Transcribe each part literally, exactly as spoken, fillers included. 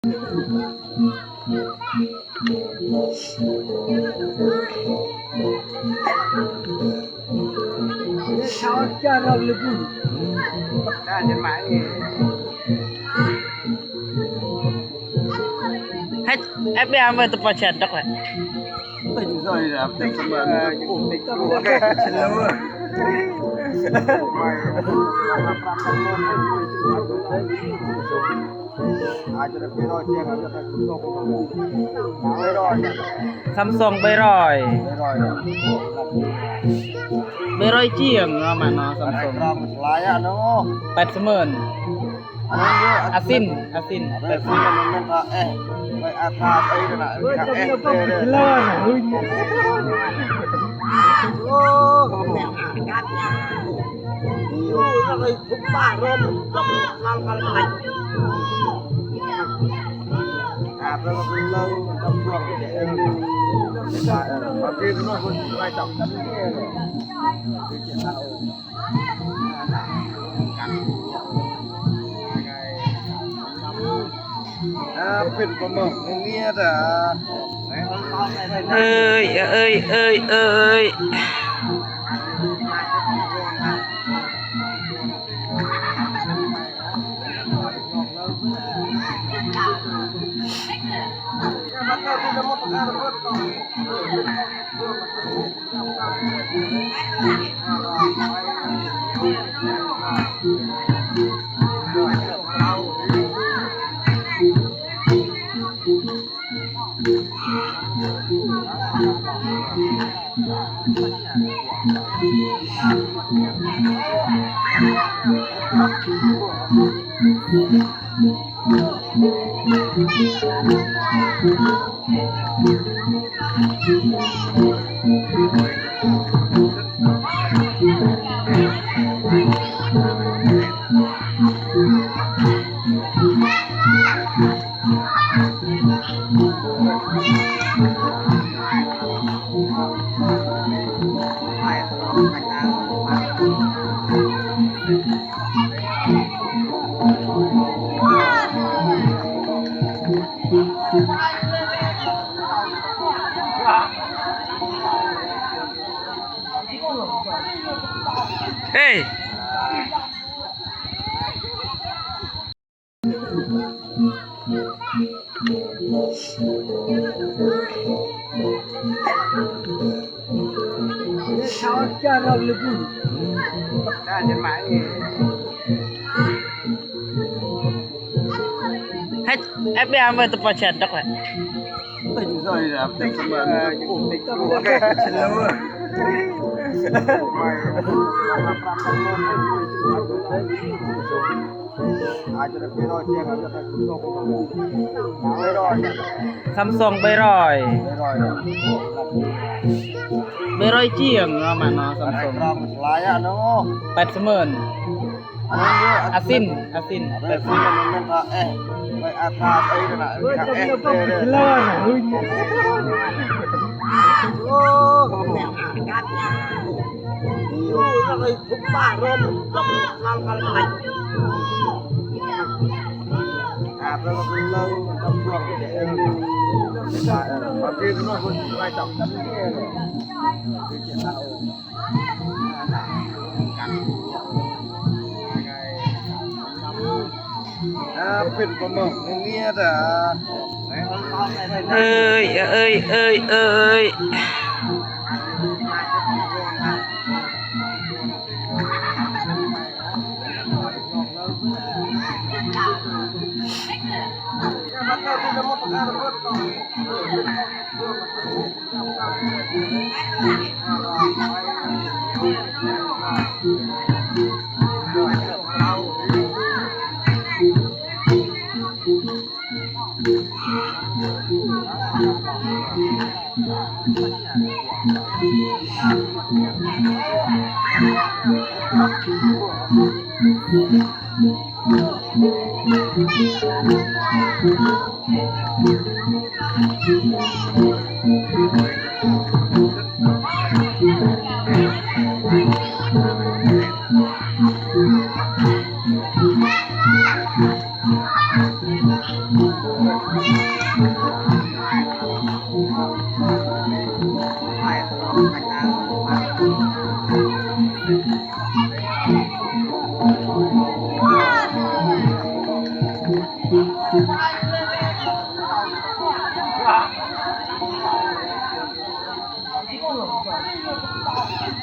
Hết, ép bé ăn với tập vào trận đọc lại. Samsung bảy rơi. Bảy rơi chiêng, nó mà nó Samsung. Pet semen. Asin, asin. Pet semen. Ơi, ơi, ơi, ơi. Ê! Hết, ép bé ăn với tập vào trận đọc lại. Samsung bảy rơi. Bảy rơi chiêng, nó mà nó Samsung. Pet semen. Asin, asin. Pet semen. Ơi, ơi, ơi, ơi.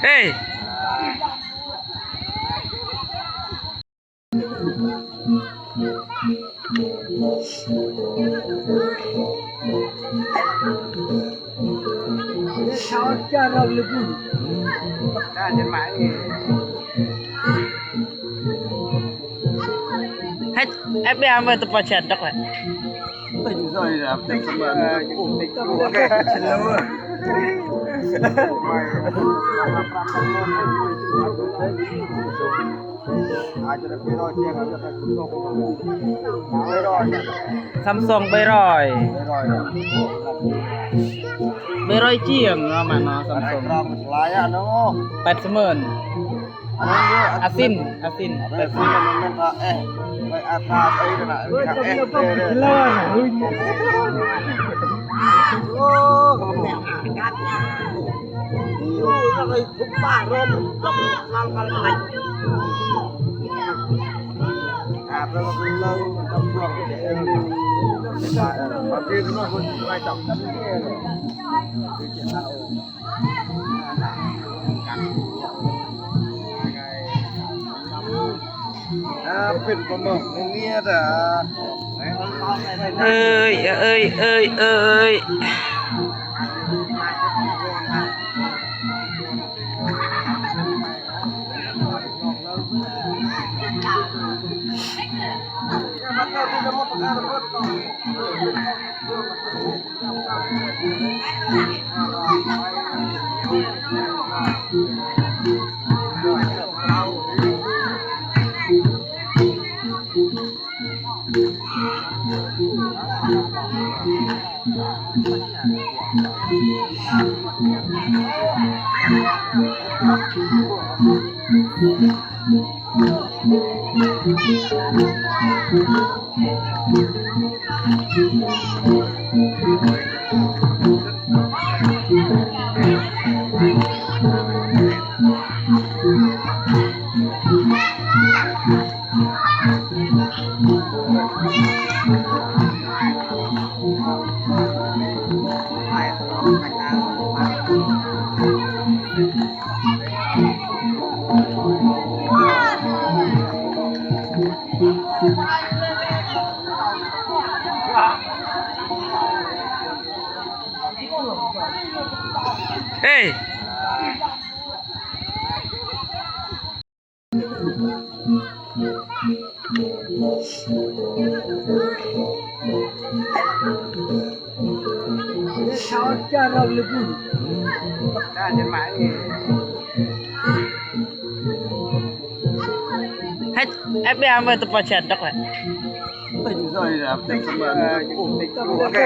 Ê! Hết, ép bé ăn với tập vào trận đọc lại. Tỉnh rồi là tỉnh mà tỉnh tỉnh tỉnh Samsung bảy rơi. Bảy rơi chiêng mà nó Samsung. Pet semen. Asin, asin. Ơi, ơi, ơi, ơi. Ê! Hết, ép bé ăn với tập vào trận đọc lại. Tỉnh rồi là tỉnh tỉnh tỉnh tỉnh tỉnh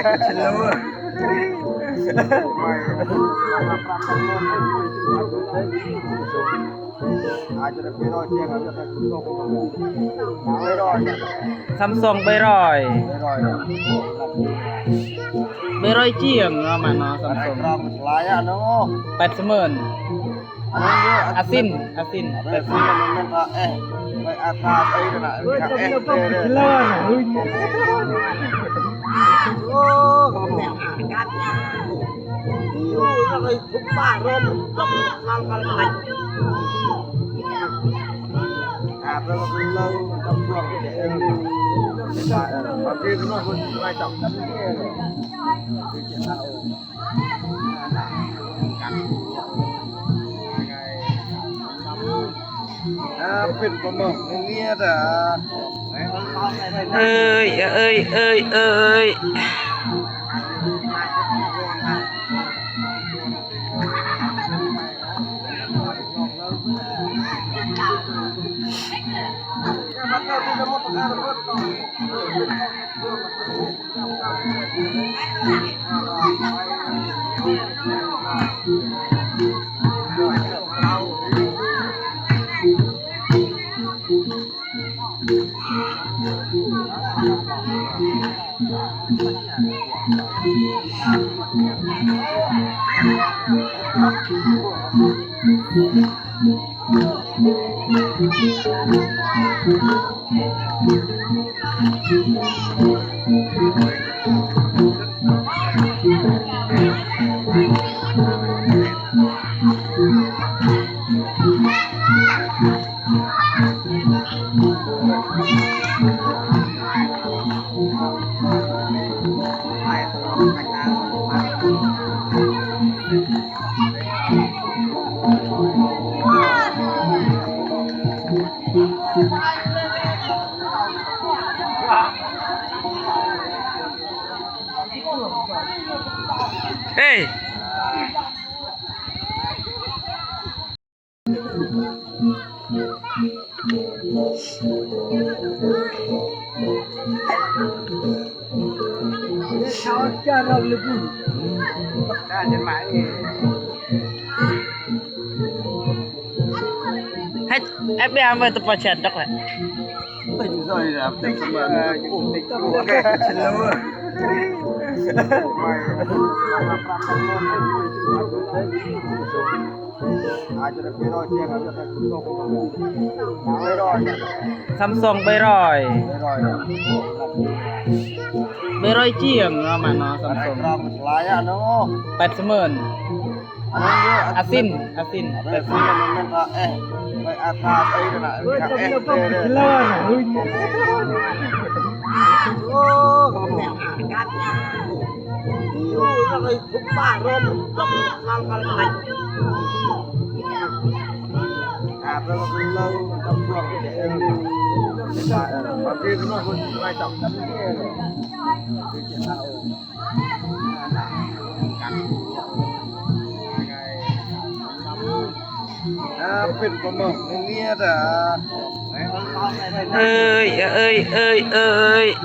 Samsung bảy rơi. Bảy rơi chiêng mà nó Samsung. Pet semen. Asin, asin. Ơi, ơi, ơi, ơi. Ê! Hết, ép bê ăn với tập vào trận đọc lại. Tỉnh rồi là tỉnh mà tỉnh Samsung ƀơi rơi. Ƀơi rơi čiăng, mă anŭn Samsung. Pet semen. Asin, asin. Pet semen. Ơi, ơi, ơi, ơi.